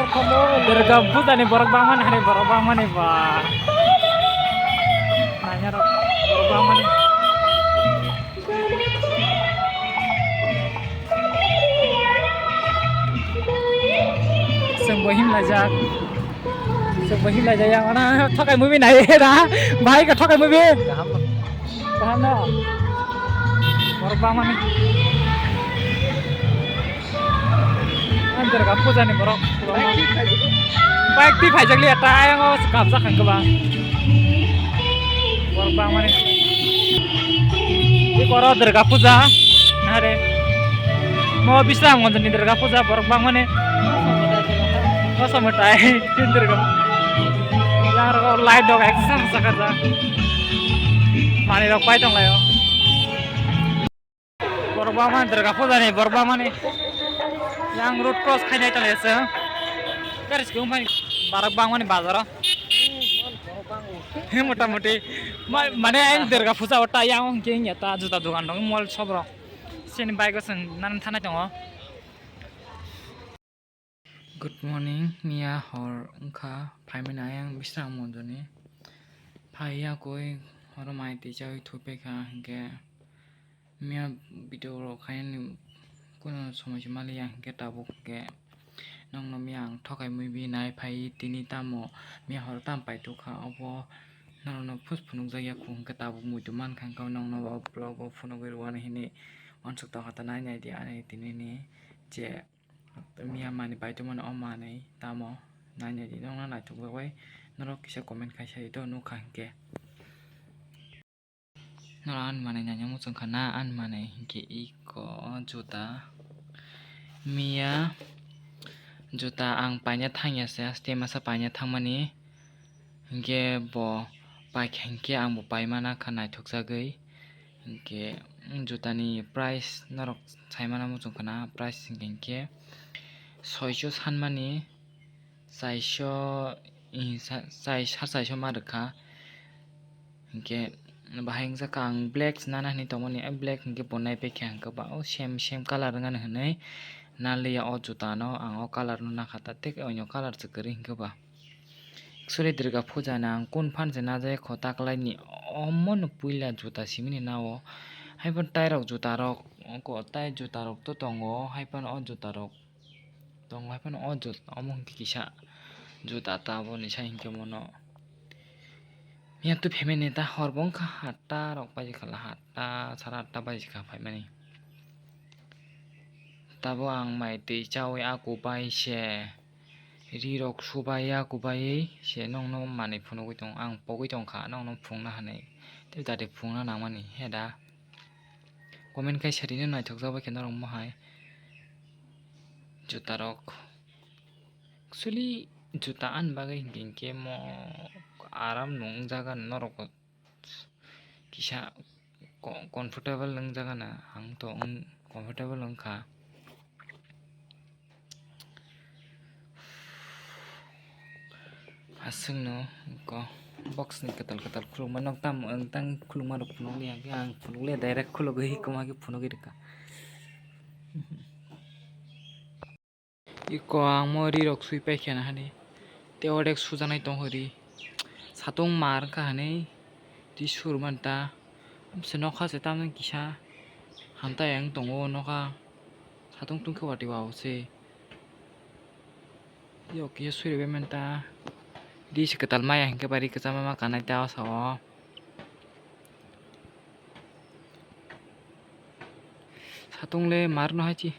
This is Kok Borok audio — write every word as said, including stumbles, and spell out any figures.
Durga puja ni borok bangmani, hani borok bangmani ba. Nanya rok borok bangmani. Chwng bo himlaijak. Chwng bo himlaijak, yang ano thokai movie nai da. Bahai ka thokai movie. Kaham no. Borok bangmani. Ang Durga puja ni borok. Bike ti phaijak liya, ta ayang o kabjak ang kwbang. Borok bangmani. Iko oro Durga puja. Nare. Mo Bisramganj ni Durga puja borok bangmani. Kosom tai tin Durga. Yang rok light dok eksa sakajak. Mani rok pai tong laio. Borok bangmani Durga puja ni borok bangmani. Yang road cross khainai tong laio. Garis kung phai borok bangmani bazaro. He mota moti. Ma-, mane ang Durga puja o ta yang hingke hingya ta juta dogan dong mall shop rok. Sini bike o chwng nan thanai tongo. Good morning, miya hor wngkha, phaimani ayang Bisramganj ni. Phai yakui horo mai twi chaui thupaikha, hinkhe miya video rok khainani kuno somoi se maliya, hinkhe tabuk hinkhe nokno miya ang thokai mui bi nai phai tini tamo miya horo tam paitokha, obo norokno phus phunukjakya khu, hinkhe tabuk muitu mankha, hinkhe nokno o vlog o phunugwi rwani hinwi uansuk tongkha ta nai naidi ani tinini je. Miya manwi paitokmani o manwi tamo nainai di, nokna naithok bagwi norok kisa comment khai sai do nukha hinkhe. Norok ani manwi naina muchung kha na ani manwi hinkhe iko juta miya juta ang paina thangya se haste masa paina thangmani. Hinkhe bo paikha hinkhe ang bo paimana kha naithokjagwi. Hinkhe, mm, jutani price norok saimano muchung khna, price hinkhe, hinkhe soiso sanmani, chaiso, eh, sa-, chai-, sar chaiso ma rwkha. Hinkhe bahai wngjakha ang black nana hinwi tongmani, eh, black hinkhe bo naipaikha hinkhe ba o same, same colour wngnani hinwi naliya o jutano, ang o colour no nakha ta tei onyo colour se kwrwi hinkhe ba. Actually Durga puja ni ang kun phan se najai kho taklaini omo no puila juta simini nao. Haiphano tairok juta rok ongko tai juta rok to tongo, haiphano o juta rok tongo, haiphano o jut-, omo hwnkhe kisa juta ta aboni sai hwnkhe mono. Yang tu phaimani ta hor bo wngkha hatta rok baji khala hatta sara atta baji kha phaimani. Tabo ang mai twi chawi aku bai se. Ri rok subai ya kubaiwi se nokno manwi phunugwi tongo, ang pogwi tongkha nokno phunukna hinwi tei dati phunukna nangmani he da. Comment khai sadi no naithokjak bai khe norok mohai juta rok. Actually juta ani bagwi hinkhe hinkhe mo aram no wngjaga norok. Kisa co-, comfortable wng jaga na, ang to wng, comfortable wng kha. Aswk no ko box ni kwtal kwtal khulukma nok tam wng tang khulukma rok phunuk liya khe ang phunuk liya direct khulugwi kwma khe phunugwi rwkha. Iko ang mo ri rok sui paikha na hani. Tei odek sujaknai tongkha ri. Satung mar wngkha hani. Ri sur manta. Bwsa nokha se tamni kisa. Hamtai ang tongo nokha. Satung tungkhe watwi wao se. Yok kisa sui rwbai manta. Ri se kwtal maya hinkhe ba ri kwchama ma kanai ta o sao. Satung le mar no hai chi.